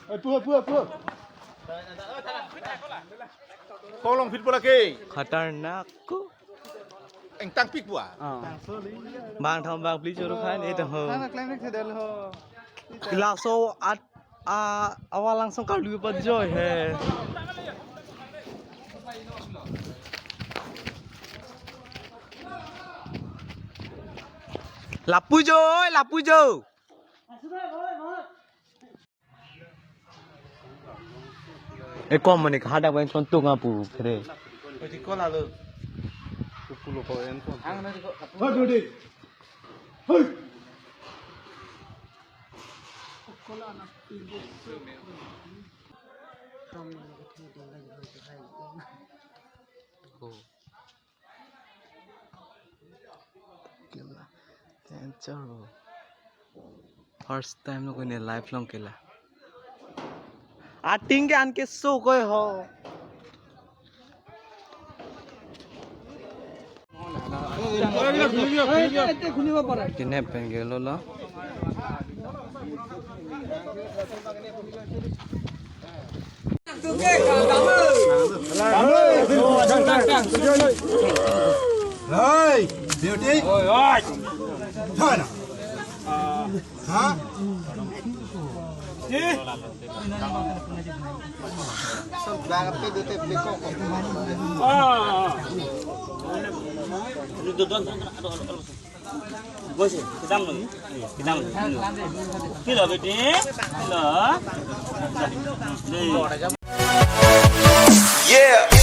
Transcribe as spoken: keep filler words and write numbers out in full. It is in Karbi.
Ai, pu, pu, pu. Kolong phit bola ke. Khatarnak ko. Engtang pik bua. Ah. Bang tham bang pli choro khan, eh, to ho. Sana climax he del ho. Laso at, a, awa langsung kalu pa joy he. Lapu jo, lapu jo. E kom mane hadak bang son tung apu kre. Oi, ti kola lo. Kukulo ko en ko. Ang na ko. Hoi, Dodi. Hoi. Kela. Cancer bo. First time lo ko ne life long kela. Ating ke an ke so koi ho. Kine pen gelo lo. Hey, beauty. Oi, oi. Thana. Ha? Ji? Sab jaga pe dute pe ko ko. Ah. Ini dodon. Bos, kita mau. Kita mau. Kita beti. Kita. Dei. Yeah.